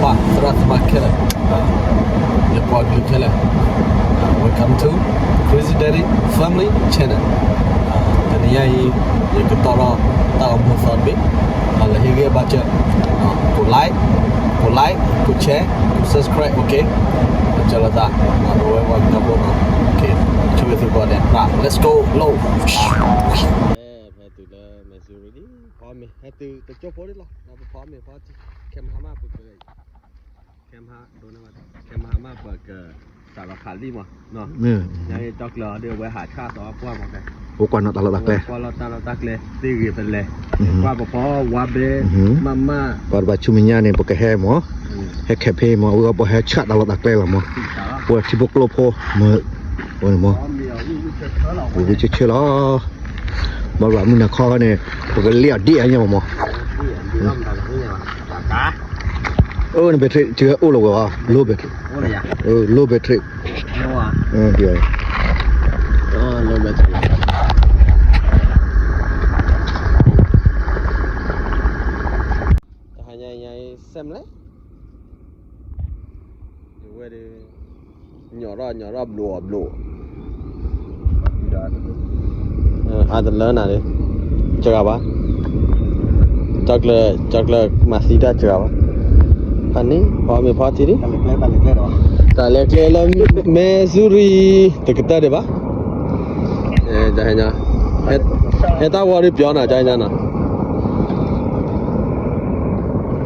သရၣ်သမါခဲလၢာ်, ယပှၤကလုာ်ခဲလၢာ်, welcome to Crazy Daddy Family Channel. တနံၤညါအံၤ ယကတီၢ်ထီၣ်တၢ်အိၣ်မူသီတဘ့ၣ်, လၢဟ့ၣ်ဂံၢ်ဘါစၢၤ, ကိး like, ကိး like, ကိး share, ကိး subscribe, okay. ကၢလီၤသး, ပဝဲပှၤကညီဖိနီၤ, okay. ဆိၣ်ဂ့ၤသုကိးဂၤဒဲး, let's go, လီၤ. ဟဲတုၤလၢ Missouri လံ, ဖီမ့ၤ ဟဲတုၤတကၠိဖိဒ်လီၤ, ဖီမ့ၤဖီထံ, camera မးပက camera မးပက စးထီၣ်ခးလံမး, ညါအံၤ ကၠီကျၢၤအီၤဒ်အဝဲဟးဆှၣ်သီကွၢ်မး, အိၣ်ကွၢ်နီၣ်တၢ်လီၢ်တၢ်ကျဲ, ကွၢ်လီၤတၢ်လီၢ်တၢ်ကျဲ သ့ဂ့ၤသလဲၤ, ကွၢ်ပဖီဝါဘဲ, မးမး, ပှၤတဘၣ်ဆူမဲာ်ညါန့ၣ် ပကဟဲမး, ဟဲခဲဖဲမး, အဝဲပှၤဟဲဆှၣ်တၢ်လီၢ်တၢ်ကျဲလီၤမး, ပှၤထံဖိကျိဖိမး, ဝံၤဆၢဆၢလီၤ, ဘၣ်ရၤမုၢ်နၤခီန့ၣ် ပကလ့အီၤဒ်အညီမး, အိၣ်န battery စ့အိၣ်လီၤဝဲ, low battery, low battery, တဟါညါအံၤ စဲမလဲၣ်, ဝဲဒၣ် ညီၣ်ထီၣ်ညီၣ်ထီၣ် ဘျိးအီၤဘျိး, အါတလၢနၤဒၣ်, စှၤဘၣ်, ကၠီကျၢၤ ကၠီကျၢၤမၤသံတၢ်စှၤဘၣ်, ဖးန့ၣ် ဖီမ့ၤဖီထံဒၣ်, တၢ်လဲၤကျဲလၢ Missouri တကတၢၢ်ဒံးဘၣ်, ဟဲ ဟဲတၢ်ဝီဒ်ပျီနၤ ကၠီညါနီၤ, တၢ်စံးပျံၤ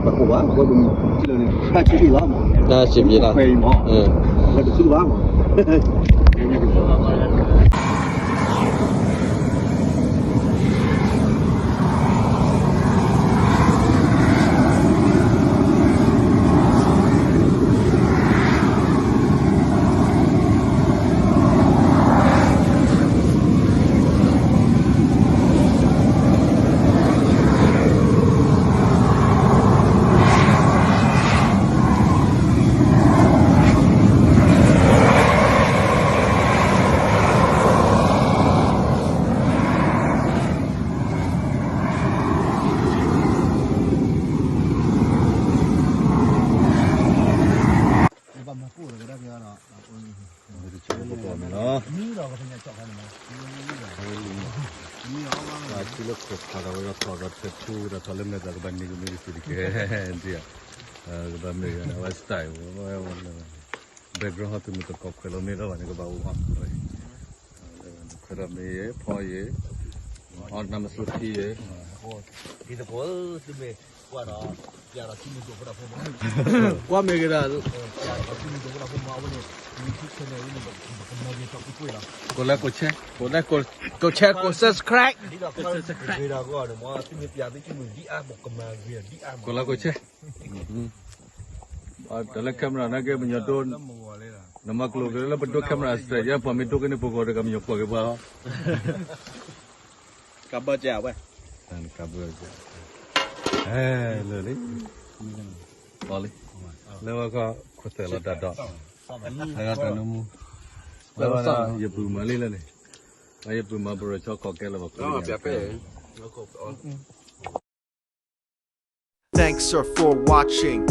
လီၤ, ပှၤထံလၢခိၣ်ဖးဒီး ဝဲဒၣ်ထီၣ်ဒီးထီၣ်ဒီးထဲထူဒီးထီၣ်လၢမဲာ်သးကဘၣ်န့ၢ်ကမ့ၢ်ကသံၣ်တက့ၢ်, ကဘၣ်မ့ၢ်ဂ့ၤန့ၣ် အဝဲ style ဝဲ background ဟီၣ်သုးမုၢ်သကိးခွဲးလီၤမ့ၢ်လီၤဘၣ်န့ၣ် ကဘၣ်အိၣ်ဟီၣ်ခိၣ်ခွဲးဒီးမ့ၢ်ယဲ ဖီယဲ အီၣ်နၢ်မစိထံယဲ ဒ်သကိးသုမ့ၢ်ကွၢ်ဒီး ပျးဒီးထံမ့ၢ်ဒိၣ်ဖိဒၣ်ဖိမး, ကွၢ်မ့ၢ်ဂ့ၤဒၣ် ပျးဒီးထံမ့ၢ်ဒိၣ်ဖိဒၣ်ဖိမး အဝဲန့ၣ် YouTube channel ဝဲန့ၣ် ပကမၤက့ၤထီၣ်ကွ့ၢ်ကွ့ၢ်လီၤ, ကိးလဲကိး share ကိးလဲကိး share ကိး subscribe ဒ်သိးကမၤဂ့ၤတၢ်ကီန့ၣ်မး သုမ့ၢ်ပျးသုထံမ့ၢ်ဒ်အါ ပကမၤဂ့ၤဒ်အါမး ကိးလဲကိး share တၢ်လၢ camera နာ်က့ ပညီဒိ နမၤကျိၤက့ၤလၢပဒိ camera စဲးယဲ ပှၤမ့ၢ်ဒိက့ၤန့ၣ် ပဂီၤတဂၤမ့ၢ်ညီကွၢ်က့ၤပှၤလီၤ, ကဘၢၣ်ကဲဝဲ ကဘၢၣ်ကဲ လၢာ်လံ လီၤလံ လၢဝဲခီ ခိၣ်သဲးလီၤတၢ်ဒီး လၢတၢ်နမူ လၢဝဲဒၣ် ယပုၢ်မၤလံလၢန့ၣ် ယပုၢ်မၤပရၢၢ်ဆီခီၣ်ကဲလၢပှၤကျိၤန့ၣ် Thanks for watching.